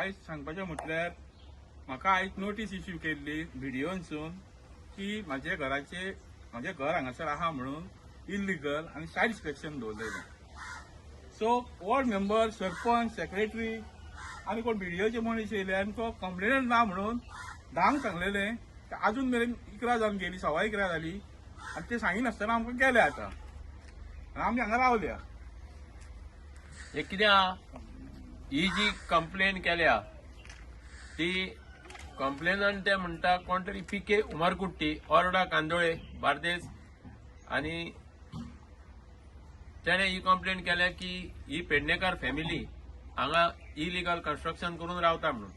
आयज सांगपाचें म्हटल्यार म्हाका आयज नोटीस इश्यू केल्ली बीडीओनसून की म्हाजे घराचे, म्हाजें घर हांगासर आहा म्हणून इल्लिगल आनी सायट इन्स्पेक्शन दवरलेलें. So ward member, sarpanch, secretary आनी कोण बीडीओचे मनीस येयले आनी तो कंप्लेनंट ना म्हणून 10क सांगलेलें. अजून मेरेन 11 जावन गेली, 11:15 जाली आनी ते सांगिनासतना आमकां गेले आतां आनी आमी हांगा रावल्या. हे कितें आहा, ही जी कंप्लेन केल्या ती कंप्लेनन ते म्हणटा कोण तरी पी के उमरकुट्टी, ऑर्डा, कांदोळे, बार्देस आनी तेणे ही कंप्लेन केल्या की ही पेडणेकार फॅमिली हांगा इलिगल कन्स्ट्रक्शन करून रावता म्हणून.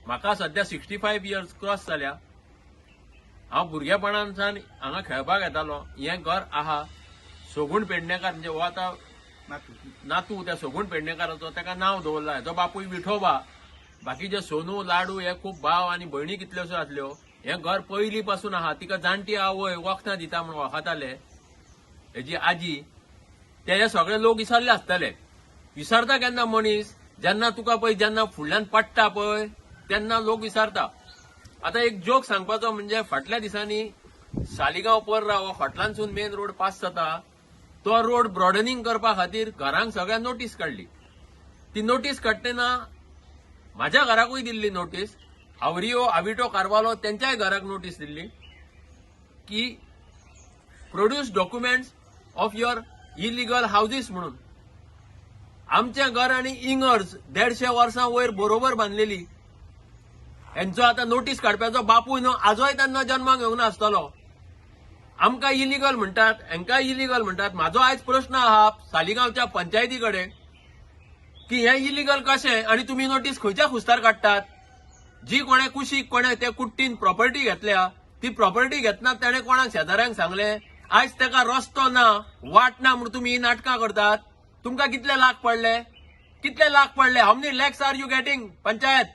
म्हाका सध्या 65 इयर्स क्रॉस जाल्या. हांव भुरगेपणानसान हांगा खेळपाक येतालो. हें घर आहा सगूण पेडणेकार, म्हणजे हो आतां नातू. नातू त्या सगूण पेडणेकाराचो. ताका नांव दवरला. हेजो बापूय विठोबा, बाकीचे सोनू, लाडू हे खूब भाव आनी भयणी कितल्योश्यो आसल्यो. हें घर पयलीं पासून आहा. तिका जाणटी आवय वखदां दिता म्हूण वळखताले, हेजी आजी. ते हे सगळे लोक विसरले आसतले. विसरता केन्ना मनीस? जेन्ना तुका पळय, जेन्ना फुडल्यान पडटा पळय, तेन्ना लोक विसरता. आतां एक जोक सांगपाचो म्हणजे फाटल्या दिसांनी सालिगांव पर्रा हो खोटलांसून मेन रोड पास जाता, तो रोड ब्रॉडनिंग करपा खातीर घरांक सगळ्या नोटीस काडली. ती नोटीस काडटना माझ्या घराकूय दिल्ली नोटीस, आवरियो आविटो कारवालो त्यांच्याय घराक नोटीस दिल्ली की "Produce documents of your illegal houses" म्हणून. आमचें घर आनी इंगर्ज 150 वर्सां वयर बरोबर बांदलेली. हेंचो आतां नोटीस काडप्याचो बापूय न्हू, आजोय तेन्ना जन्माक येवंक नासतलो. आमकां इलिगल म्हणटात, हेंकां इलिगल म्हणटात. म्हाजो आयज प्रश्न आहा सालिगांवच्या पंचायती कडेन की हें इलिगल कशें आनी तुमी नोटीस खंयच्या खुस्तार काडटात? जी कोणे कुशीक कोणे ते कुट्टीन प्रॉपर्टी घेतल्या, ती प्रॉपर्टी घेतना तेणे कोणाक शेजाऱ्यांक सांगले? आयज तेका रस्तो ना, वाट ना म्हणून तुमी ही नाटकां करतात. तुमकां कितले लाख पडले? कितले लाख पडले? How many lakhs are you getting, panchayat?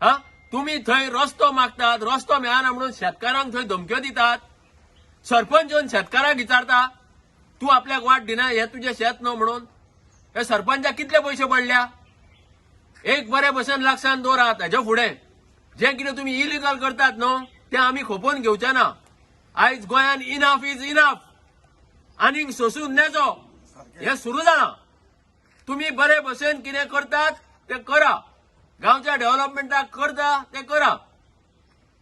हा, तुम्ही थंय रस्तो मागतात, रस्तो मेळना म्हणून शेतकारांक थंय धमक्यो दितात. सरपंच येवन शेतकाराक विचारता, तूं आपल्याक वाट दिना, हे तुजें शेत न्हू म्हणून. हे सरपंचाक कितले पयशे पडल्या? एक बरे भशेन लक्षात दवरात, हेच्या फुडें जें कितें तुमी इलिगल करतात न्हू, तें आमी खोपोवन घेवचे ना. आयज गोंयान इनफ is enough. आनीक सोसून नेजो. हें सुरू जालां. तुमी बरे भशेन कितें करतात तें करा. गांवच्या डेव्हलपमेंटाक करता तें करा.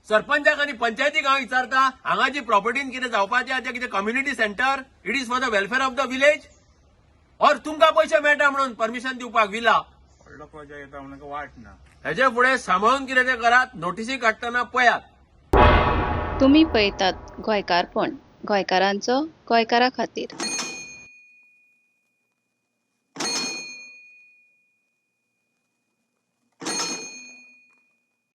सरपंचाक आनी पंचायतीक हांव विचारता, हांगा जी प्रॉपर्टीन कितें जावपाचें आहा तें कितें community centre, it is for the welfare of the village or तुमकां पयशे मेळटा म्हणून परमिशन दिवपाक विला? व्हडलो प्रोजेक्ट येता म्हणून वाट ना. हेजे फुडें सांबाळून कितें तें करात. नोटिसी काडटना पळयात. तुमी पळयतात गोंयकारपण, गोंयकारांचो गोंयकारा खातीर.